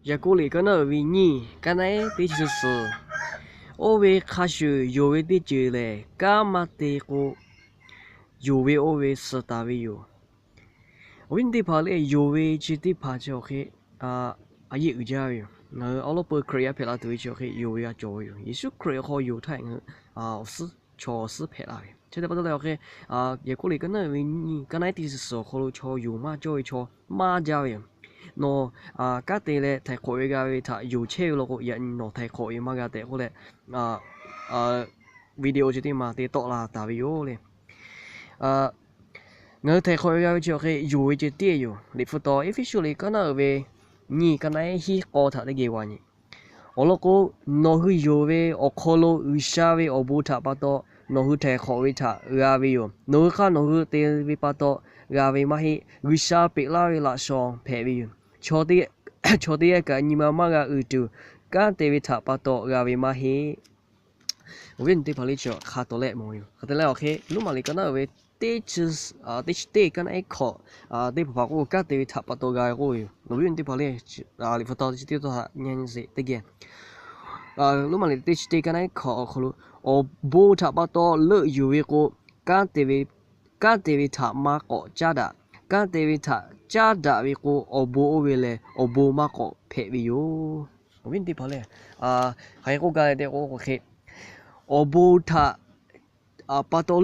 Yaˍkoˆ liꞈ kaˉ naˉ uiˍ ve nyiˇ, kaˉ naˉ ehˉ teˇ chi suhˍ suhˍ, oˇ ve hk'a shuˍ yonˍ ve teˇ ceuˬ lehˬ, kanˉ maˇ te k'o, yonˍ ve oˇ ve suh taˍ ve yoˬ. Awˬ viˉ teˇ hpaˍ lehˬ, yonˍ ve chi teˇ hpaˍ chi awˬ hk'e a yeˇ uiˍ jaˇ ve yoˬ. Ngaˬ hui awˉ lawˉ peu Hkriꞈ yaˇ hpehꞈ la tuˬ ve chi awˬ hk'e yonˍ ve g'a cawˬ ve yoˬ. Yeˍsuˆ Hkriꞈ hk'aw yonˍ htaˇ ngaˬ hui awˬ suhˉ, chaw awˬ suhˉ hpehꞈ la ve. Chi htaꞈ pa taw leh awˬ hk'e, Yaˍkoˆ liꞈ kaˉ naˉ uiˍ ve nyiˇ, kaˉ naˉ ehˉ teˇ chi suhˍ suhˍ awˬ hk'aw lo chaw yonˍ maˇ cawˇ ve chaw maˇ jaˇ ve yoˬ. Nawˬ kanˉ te leh htaiˍ hk'awꞈ ve g'a ve htaꞈ yonˍ chehˇ ve law k'o, yaꞈ nyi nawˬ htaiˍ hk'awꞈ ve maˇ g'a tehꞈ k'oˆ leh, video chi teˇ ma te tawˆ la taˍ ve yoˬ le. Ngaˬ hui htaiˍ hk'awꞈ ve g'a ve chi awˬ hk'e yonˍ ve ceh tiˉ yoˬ. Liꞈ hpu taw Eˇfeˇsuꞈ liꞈ kaˉ naˉ uiˍ ve nyiˇ, kaˉ naˉ ehˉ hiˆ k'aw htaꞈ teˇ geh g'a nyi. Awˬ lawn k'o, nawˬ hui yonˍ ve awˬ hk'aw lo G'uiˬsha ve awˬ bon htaꞈ pa taw nawˬ hui htaiˍ hk'awꞈ ve htaꞈ g'a ve yoˬ. Nawˬ hui hk'aˇ nawˬ hui te ve pa taw g'a ve maˇ heˆ. G'uiˬsha peꞈ laˇ ve laꞈ shawnˍ hpehꞈ ve yoˬ. Chaw teˇ g'aˇ kaꞈ nyi ma maˇ g'a uiˍ tuˬ, kanˉ te ve htaꞈ pa taw g'a ve maˇ heˆ. Awˬ viˉ teˇ hpaˍ lehˬ, chi hk'a tawˍ leh mawˬ yoˬ. Hk'e te leh awˬ hk'e, Roˉmaꞈ liꞈ kaˉ naˉ uiˍ ve teˇ chi, teˇ chi teˇ kaˉ naˉ ehˉ hkawꞈ teˇ hpaˍ hpaˍ k'oˆ, kanˉ te ve htaꞈ pa taw g'a ve k'oˆ ve yoˬ. Awˬ viˉ teˇ hpaˍ lehˬ, liꞈ hpu taw chi teˇ tawˇ htaꞈ nyi teˇ geh, Roˉmaꞈ liꞈ teˇ chi teˇ kaˉ naˉ ehˉ hkawꞈ awˬ hk'aw lo, awˬ bon htaꞈ pa taw leuˆ yuˬ ve k'o, kanˉ te ve htaꞈ maˇ k'awꞈ caˉ daꞈ. Kanˉ te ve htaꞈ caˉ daꞈ ve k'o, awˬ bon oˇ ve lehˬ awˬ bon maˇ k'awꞈ hpehꞈ ve yoˬ. Awˬ viˉ teˇ hpaˍ lehˬ, hk'aˬ hk'e k'oˆ gaˇ ve tehꞈ k'o, awˬ bon htaꞈ pa taw